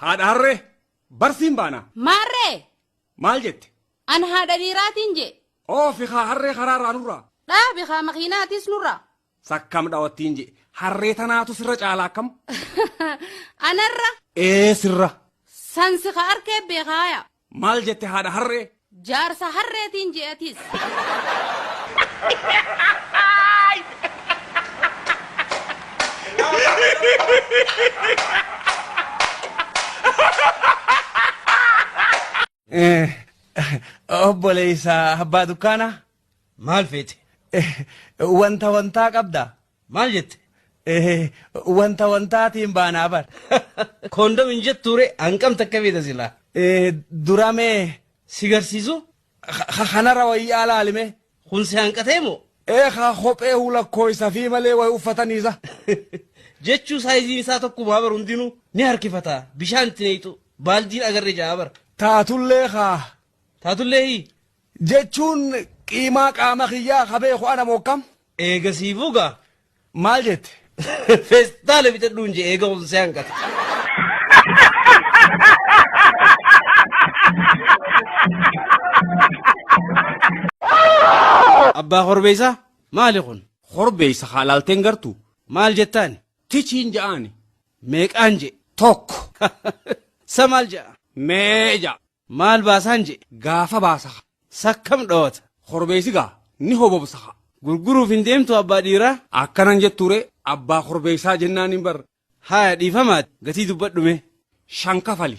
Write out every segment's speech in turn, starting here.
Haadha harree barsiin baana. Maarree? Maal jette? An haadha dhiiraatiin jee. Oofi kaa harree karaarraa nurraa. Dhaabi kaa makiinaatis nurraa. Sakkam dhawattiin jee. Harree tanaatu sirra caalaa akkam? Anarra. Ee sirra. Sansi ka arkee beekaaya. Maal jette haadha harree? Jaarsa harreetiin jee atis. Obboleessa abbaa dukkaanaa. Maal feete? Wanta wantaa qabda. Maal jette? Wanta wantaatiin baanaa bar. Koondom hin jettuure hanqam takka feeta silaa. Duramee. Si garsiisu? Kanarra wayii alaalime. Kun si hanqatee moo? Ee kaa kophee hulakkooysa fi malee wayi uffataniisa. Jechuu saayiziin isaa tokkumaa bar hundinuu ni harkifata bishaan itti neeyxu baaldiin agarre ja'a bar. Taatullee kaa. Taatullee hii? Jechuun qiimaa qaama kiyyaa ka beeku ana moo akkam? Eega siifuu gaa. Maal jette? Feestaala bitadhuun jee eega kun si hanqate. Abbaa korbeessaa maali kun? Korbeessa kaa laalteen gartu. Maal jettaani? Tichiin ja'aani. Meeqaan jee? Tokko. Sa maal ja'a? Mee ja'a. Maal baasaan jee? Gaafa baasa. Sakkam dhawata. Korbeessi gaa ni hobobsa. Gurguruuf hin deemtu abbaa dhiiraa? Akkanan jettuure abbaa korbeessaa jennaan hin bar. Haaya dhiifamaati gatii dubbadhu mee. 5 kafali.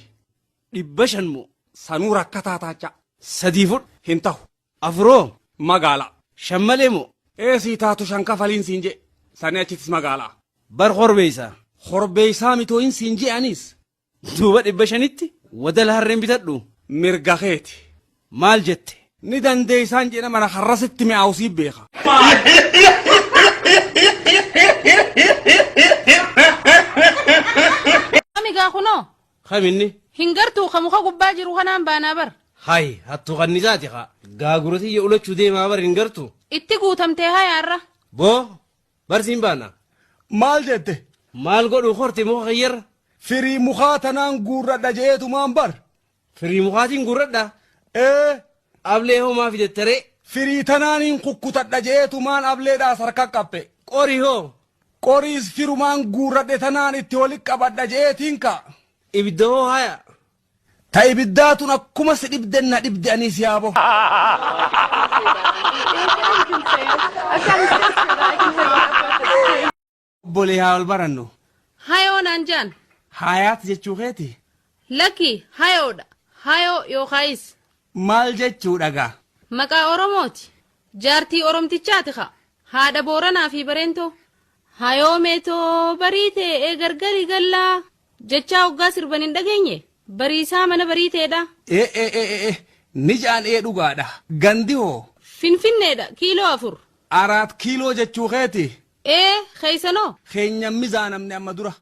500 moo? Sanuu rakkataa taacha. 3 fudhu. Hin tahu. Afuroo? Magaalaa. 5 malee moo? Ee sii taatu 5 kafaliin siin jee. Sanii achittis magaalaa. Bar korbeessaa. Korbeessaa mitooyin siin jee anis. Duuba 500tti wadala harreen bitadhu. Mirga keeti. Maal jette? Ni dandeessaan jedha mana harrasitti mi'aawu siif beeka. Kami gaa kunoo? Kaminni? Hin gartuu ka muka gubbaa jiru kanaan baanaa bar. Hay hattuu kannisaati kaa. Gaagura tiyya ulachuu deemaa bar hin gartuu? Itti guutamtee hayaarra. Boo Bar siin baana. Maal jette? Maal godhuu korte muka kiyyarra? Firii mukaa tanaan guurradha je'eetumaan bar. Firii mukaatiin guurradha? Ee. Ablee hoo maa fidattaree? Firii tanaaniin kukkutadha je'eetumaan ableedhaas harka qappe. Qorii hoo? Qoriis firumaan guurradhe tanaan itti wali qabadha je'eetiin ka. Ibidda hoo haya? Ta ibiddaa tun akkuma si dhibden na dhibde aniis yaabo. Obbolee haa wal barannu. Hayoo naan jaan. Haayaat jechuu keeti? Lakki hayoodha. Hayoo yookaayis. Maal jechuudha gaa? Maqaa Oromooti. Jaartii Oromtichaati ka. Haadha Booranaa fi Bareentoo. Hayoo meetoo bariitee ee gargari gallaa. Jechaa hoggaa sirban hin dhageenye? Bariisaa mana bariiteedha. Ee ee ee ee ni ja'an ee dhugaadha. Gandi hoo? Finfinneedha kiiloo 4. Araat kiiloo jechuu keeti? Ee keessanoo? Keenyan mizaanamne amma dura.